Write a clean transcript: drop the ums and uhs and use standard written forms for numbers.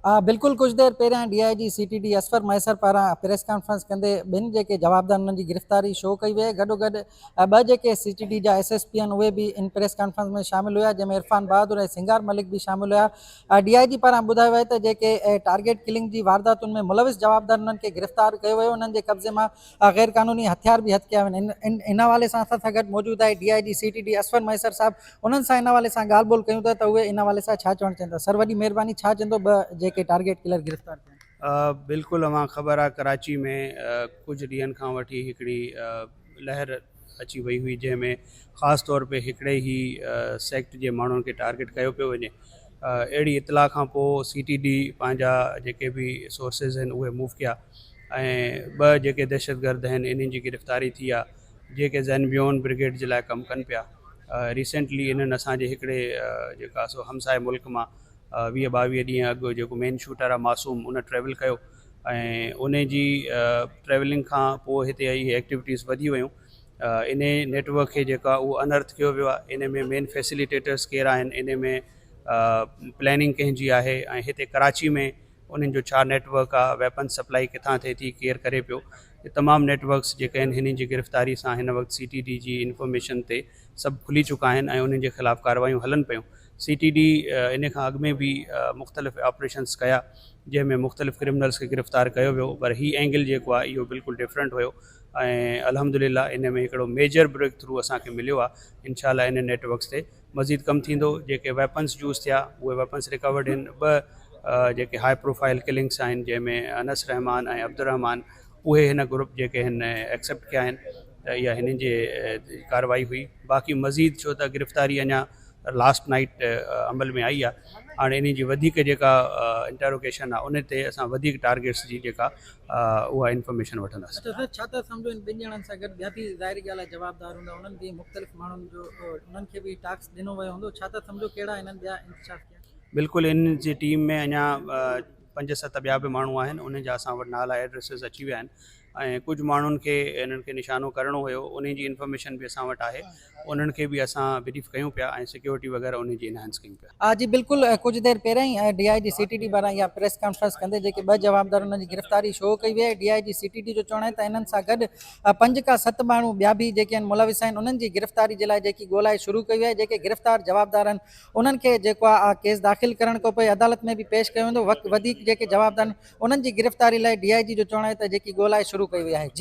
بلڪل ڪجهه دير پهريان D I G C T D Azfar Mahesar پاران پريس ڪانفرنس ڪندي ٻن جيڪي جوابدار انهن جي گرفتاري شو ڪئي وئي گڏوگڏ ٻه جيڪي سي ٽي ڊي جا ايس ايس پي آهن اهي به ان پريس ڪانفرنس ۾ شامل هيا جنهن ۾ عرفان بهادر ۽ سنگار ملڪ به شامل هيا ڊي I جي پاران ٻڌايو ويو ته جيڪي ٽارگيٽ ڪلنگ جي وارداتن ۾ ملوث جوابدار انهن کي گرفتار ڪيو ويو انهن جي قبضي مان غير قانوني هٿيار به هٿ ڪيا ويا آهن ان حوالي سان اسان سان گڏ موجود آهي D I G C T D Azfar Mahesar صاحب انهن سان ان حوالي سان ڳالهه ٻولهه ڪيون ٿا ته اهي ان حوالي سان ڇا چوڻ چاهين ٿا سر وڏي مهرباني ڇا چوندو ٻه جيڪي ٽارگيٽ ڪلر گرفتار ٿيا آهن. بلڪل اوهان خبر آ ڪراچي ۾ ڪجهه ڏينهن کان وٺي هڪڙي لهر اچي وئي هئي جنهن ۾ خاص طور پي هڪڙي ئي سيڪٽ جي ماڻهن کي ٽارگيٽ ڪيو پيو وڃي اهڙي اطلاع کان پوء سي ٽي ڊي پنهنجا جيڪي به سورسز آهن اهي موو ڪيا ۽ ٻه جيڪي دهشتگرد آهن انهن جي گرفتاري ٿي آ جيڪي زينبيون برگيڊ جي لاء ڪم ڪن پيا ريسينٽلي انهن اسان جي هڪڙي جيڪا سو همسائي ملڪ مان ويهه ٻاويهه ڏينهن اڳ جيڪو مين شوٽر آ معصوم ان ٽريول ڪيو ۽ ان جي ٽريولنگ کان پوء هتي اهي ايڪٽيوٽيز وڌي ويون ان نيٽورڪ کي جيڪا اهو انرٿ ڪيو ويو آهي ان ۾ مين فيسليٽيٽرس ڪير آهن ان ۾ پلاننگ ڪنهن جي آهي ۽ هتي ڪراچي ۾ انهن جو ڇا نيٽ ورڪ آ، ويپن سپلائي ڪٿان ٿئي ٿي، ڪير ڪري پيو، اهي تمام نيٽ ورڪس جيڪي آهن هنن جي گرفتاري سان هن وقت سي ٽي ڊي جي انفارميشن تي سڀ کلي چڪا آهن ۽ انهن جي خلاف ڪارروايون هلن پيون. سي ٽي ڊي ان کان اڳ ۾ به مختلف آپريشنس ڪيا جنهن ۾ مختلف ڪرمنلز کي گرفتار ڪيو ويو پر هي اينگل جيڪو آهي اهو بلڪل ڊفرنٽ هيو ۽ الحمدلله ان ۾ هڪڙو ميجر بريڪ ٿرو اسان کي مليو آهي انشاء الله انهن نيٽ ورڪس تي مزيد ڪم ٿيندو جيڪي ويپنس يوز ٿيا اهي ويپنس ريڪورڊ آهن ٻه جيڪي هاء پروفائل ڪلنگس آهن جنهن ۾ انس رحمان ۽ عبدالرحمان اهي هن گروپ جيڪي هن ايڪسيپٽ ڪيا آهن ته اها هنن جي ڪارروائي هئي باقي مزيد ڇو ته گرفتاري اڃا لاسٽ نائيٽ عمل ۾ آئي آهي هاڻي انهي جي وڌيڪ جيڪا انٽروگيشن آهي ان تي اسان وڌيڪ ٽارگيٽس جي جيڪا اها انفارميشن وٺنداسين. اچا سر ڇا ٿا سمجهو ان ٻن ڄڻن سان گڏ ٻيا به ظاهري ڳالهه آهي جوابدار هوندا انهن به مختلف ماڻهن جو انهن کي به ٽاسڪ ڏنو ويو هوندو ڇا ٿا سمجهو ڪهڙا انهن ٻيا انڪشاف ڪيا. بلڪل انهن جي ٽيم ۾ اڃا پنج ست ٻيا به ماڻهو آهن انهن جا اسان وٽ نالا ايڊريسز اچي ويا آهن ۽ ڪجهه ماڻهن کي انهن کي نشانو ڪرڻو هيو انهن جي انفارميشن به اسان وٽ آهي انهن کي به اسان بريف ڪيون پيا ۽ سيڪيورٽي وغيره انهن جي انهانس ڪيون پيا. آء جي بلڪل ڪجهه دير پهريان ئي D I G C T D پاران اها پريس ڪانفرنس ڪندي جيڪي ٻه جوابدار انهن جي گرفتاري شو ڪئي وئي آهي D I G C T D جو چوڻ آهي ته انهن سان گڏ پنج کان ست ماڻهو ٻيا به جيڪي آهن ملوث آهن انهن جي گرفتاري جي لاء جيڪي ڳولائي شروع ڪئي وئي آهي جيڪي گرفتار جوابدار آهن انهن کي جيڪو آهي ڪيس داخل ڪرڻ کان پوء عدالت ۾ به پيش ڪيو ويندو وڌيڪ جيڪي جوابدار آهن انهن جي گرفتاري لاء ڊي I جي جو چوڻ آهي ته جيڪي ڳولائي شروع ڪئي وئي آهي.